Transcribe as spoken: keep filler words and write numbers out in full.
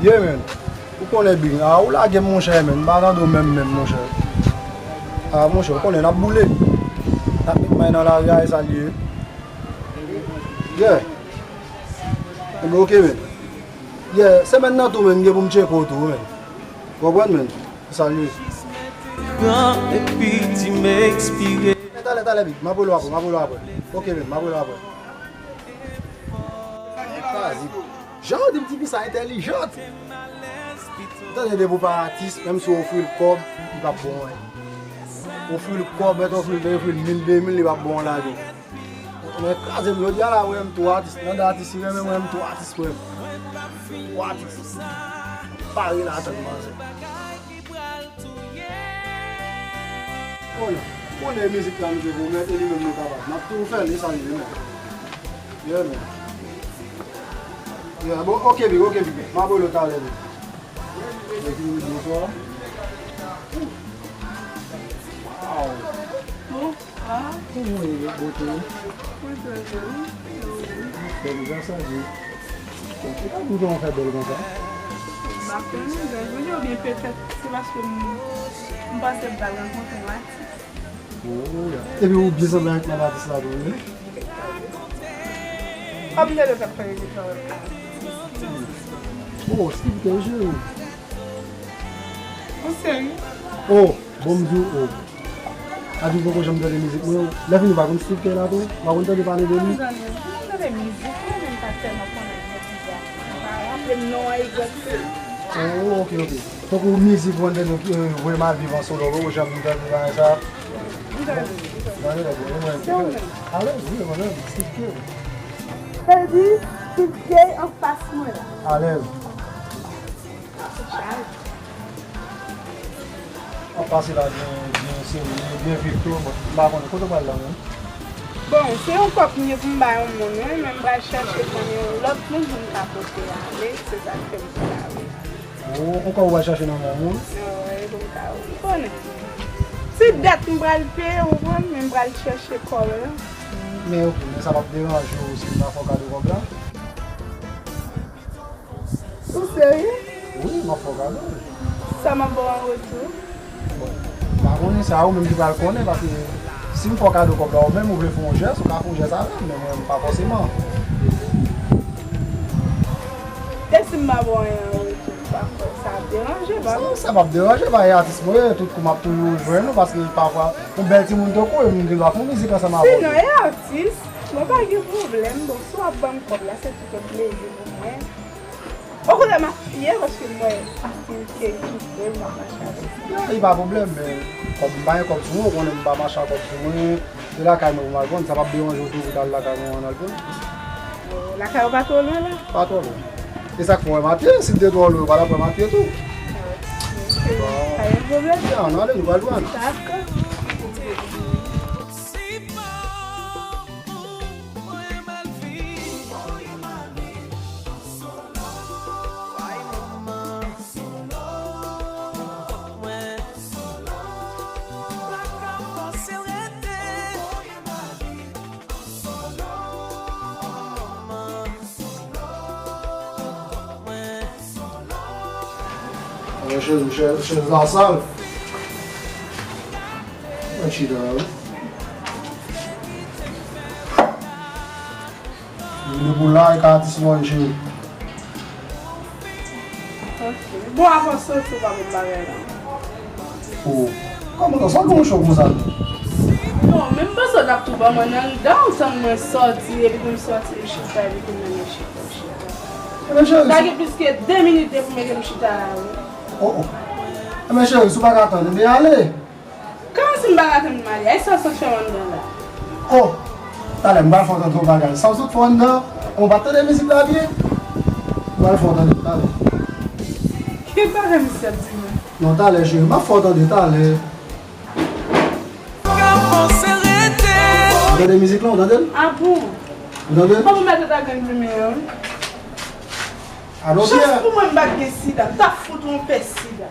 Yeah, man. Ou konnen, Big. A, ou lage m, monchè, man. M pa tande w menm, menm, monchè. A, monchè, ou konnen, n ap boule. N ap met may nan lari a, e sa l ye. Yeah. Enben, ok, man. Yeah, semèn nan tou, man, m gen pou m tcheke w tou, man. Ou konprann, man? E sa l ye. Pran epi di m ekspire. Eh, talè, talè, Big. M ap rele w apre, m ap rele w apre. Ok, man, m ap rele w apre. Jan w di m tifi sa entèlijant. Ou tande depi w pa atis, menm si w ofri l kòb, li p ap bon anyen. Ofri l kòb, mèt ofri l, ofri l mil, de mil, li p ap bon anyen. Men kraze m jodi a la, mwen menm tou atis. Nan de atis, li renmen mwen menm tou atis, mwen menm. Tou atis. Pare la, tann manzè. Konnen, konnen mizik la nou te pwomèt e li menm nou kapab. N ap tou fè l, e sa li menm. Yeah, man. Yeah, bon, ok, Big, ok, Big. M ap rele w talè, Big. Bonswa. Wow. Kòman w ye, bote? Mwen trè byen, wi. Bèl, jan sa ye. Ou pa konn kòman w fè bèl konsa? M pa konnen, bèl, jodi oubyen petèt se paske m, m panse m pral rankontre yon atis. Oh, epi ou byen sanble ak manm atis la tou, wi. Kòm m te dwe t ap fè rezilta. Oh, Steve Kerry, cheri. Ou serye? Oh, bon, m di w, oh. Adi poko janm tande mizik mwen. Lè fini, ou pa konn Steve Kerr la tou? Ou pa konn tande pale de li? M tande, m tande mizik mwen, men m pa tèlman konnen mizik la. M pa raple m non an egzakteman. Oh, ok, ok. Tankou mizik ou konn tande, euh, Voye m al viv an solo, ou janm tande bagay sa? M tande, m tande. Tande, tande, mwen. Se ou menm? Alèz, wi, mwen menm, Steve Kerr. Sa vle di, Steve Kerr anfas mwen la. Alèz. Ap pase la byen, byen serye, byen viv tou. Bon, m pa konnen kote w pral la menm. Bon, se yon kòb m gen pou m bay yon moun, wi, men m pral chèche konn yon lòt moun pou m ka pote ale, se sa k fè m di la, wi. Oh, yon kòb ou pral chèche nan men yon moun? Wi, pou m ka, ou konnen. Se dèt m pral peye, ou konprann, men m pral chèche kòb la. Men ok, men sa p ap deranje w si m ta fè w kado kòb la? Ou serye? Wi, m ap fè w kado l. Sa m ap ba w an retou? Bon, m pa konnen, se a ou menm ki pral konnen, paske si m fè w kado kòb la, ou menm ou vle fè yon jès, ou ka fè yon jès avè m, men mwen, m pa fòseman. E si m pa ba w anyen an retou, ou pa kwè sa ap deranje, pa vre? Sa, sa p ap deranje, paske atis mwen ye, tout kou m ap toujou jwenn ou, paske pafwa, yon bèl timoun tankou w, e m gen dwa fè yon mizik ansanm avè w tou. Sinon, e atis, mwen pa gen pwoblèm, bon, si w ap ban m kòb la, se tout yon plezi pou mwen. Okontrè, m ap fye paske m wè Steve Kerr ki vre, m ap mache avèk li. Ya, li pa pwoblèm, men kòb, m pa gen kòb sou mwen, ou konnen m pa mache ak kòb sou mwen. Se lakay mwen pou m al pran, sa p ap deranje w tou pou w t al lakay mwen an al pran? Lakay ou pa twò lwen la? Pa twò lwen. E sa k fè w wè m ap fye, si l te twò lwen, ou pa t ap wè m ap fye tou. Ok, pa gen pwoblèm. Ya, ann ale, nou pral pran. Dakò. Chèz, chèz, chèz la sal. Mwen chita la, wi. Vini pou la, e ka atis mwen, cheri. Ok. Bon, avan soti, ou pa konn bagay la. Oh. Kòman sa, sa gen yon cho konsa? Non, men m panse w t ap tou ban mwen nan dan, ou tann mwen soti, epi pou m soti, m chita, epi pou m mennen chita, chita. Ebyen, cheri, sa gen plis ke de minit depi m mete m chita la, wi. Oh, oh. Ebyen, cheri, si w pa ka tann, ebyen, ale. Kòman si m pa ka tann m ale? E sa w sot fè m anndan la? Oh! Talè, m pral fè w tande yon bagay. Sa w sot fè w anndan, ou pa t tande mizik la byen? M pral fè w tande talè. Ki bagay misye ap di menm? Non, talè, cheri, m ap fè w tande talè. Ou tande mizik lan, ou tande l? Ah bon? Ou tande l? Kòman w mèt ta gen plimen an? Alò, Pierre. Chans pou mwen m pa t gen sida, m ta fout ou yon pès sida.